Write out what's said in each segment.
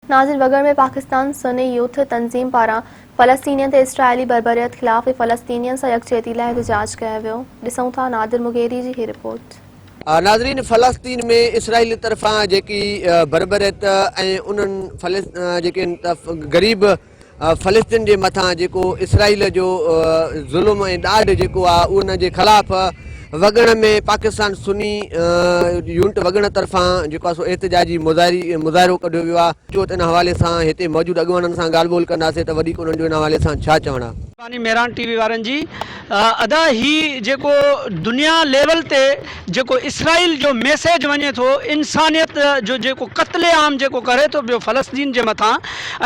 ناظر وڳڻ ۾ پاڪستان سني يوٿ تنظيم پاران فلسطينين تي اسرائيلي بربريت خلاف ۽ فلسطينين سان يڪجهتي لاء احتجاج ڪيو ويو. ڏسون ٿا نادر مغيري جي هي رپورٽ. ناظرين فلسطين ۾ اسرائيل طرفان جيڪي بربريت ۽ انهن جيڪي غريب فلسطين جي مٿان جيڪو اسرائيل جو ظلم ۽ ڏاڍ جيڪو آهي ان جي خلاف وڳڻ ۾ پاڪستان سني يونٽ وڳڻ طرفان جيڪو آهي سو احتجاجي مظاهري مظاهرو ڪڍيو ويو آهي اچو ته ان حوالي سان هتي موجود اڳواڻن سان ڳالهه ٻولهه ڪنداسين ته وڌيڪ انهن جو ان حوالي سان ڇا چوڻ آهي. مهرباني مهراڻ ٽي وي وارن جي ادا هي جيڪو دنيا ليول تي جيڪو اسرائيل جو ميسيج وڃي ٿو انسانيت جو جيڪو قتل عام جيڪو ڪري ٿو پيو فلسطين جي مٿان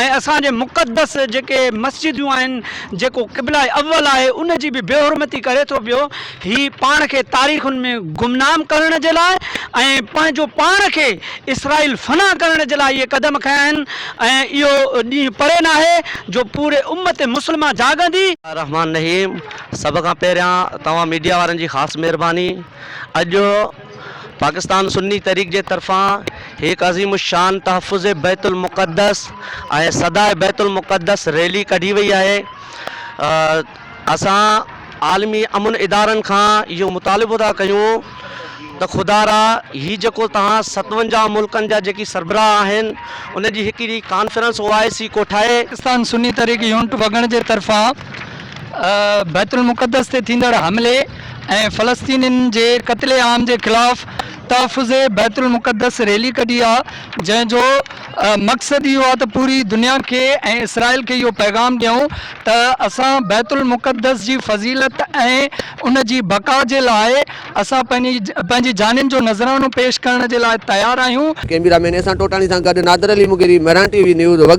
۽ اسان جي مقدس جيڪي مسجدون آهن جيڪو قبله اول آهي ان جي به بي حرمتي ڪري ٿو پيو هي پاڻ کي تاريخن ۾ گمنام ڪرڻ جي لاء ۽ پنهنجو پاڻ کي اسرائيل فنا ڪرڻ جي لاء اهي قدم کنيا آهن ۽ اهو ڏينهن پري ناهي جو پوري امت مسلمه جاڳندي. الرحمان الرحيم سڀ کان پهريان توهان ميڊيا وارن جي خاص مهرباني اڄ پاڪستان سني تحريڪ جي طرفان هڪ عظيم الشان تحفظ بيت المقدس ۽ صداء بيت المقدس ريلي ڪڍي وئي آهي اسان عالمي امن ادارن کان اهو مطالبو ٿا ڪيون ته خدارا هي جيڪو توهان 57 ملڪن جا جيڪي سربراهه آهن ان جي هڪڙي ڪانفرنس او آء سي ڪوٺائي. پاڪستان سني تحريڪ يونٽ وڳڻ جي طرفان بيت المقدس تي ٿيندڙ حملي ۽ فلسطينين جي قتل عام جي خلاف تحفظ بيت المقدس ريلي ڪڍي آ جنهن جو مقصد اهو آ ته پوري دنيا کي ۽ اسرائيل کي اهو پيغام ڏيون ته اسان بيت المقدس جي فضيلت ۽ ان جي بقا جي لاء اسان پنهنجي جانين جو نذرانو پيش ڪرڻ جي لاء تيار آهيون. ڪئميرا مين احسان ٽوٽاڻي سان گڏ Nadir Ali Mugheri, Mehran T V news, Wagh.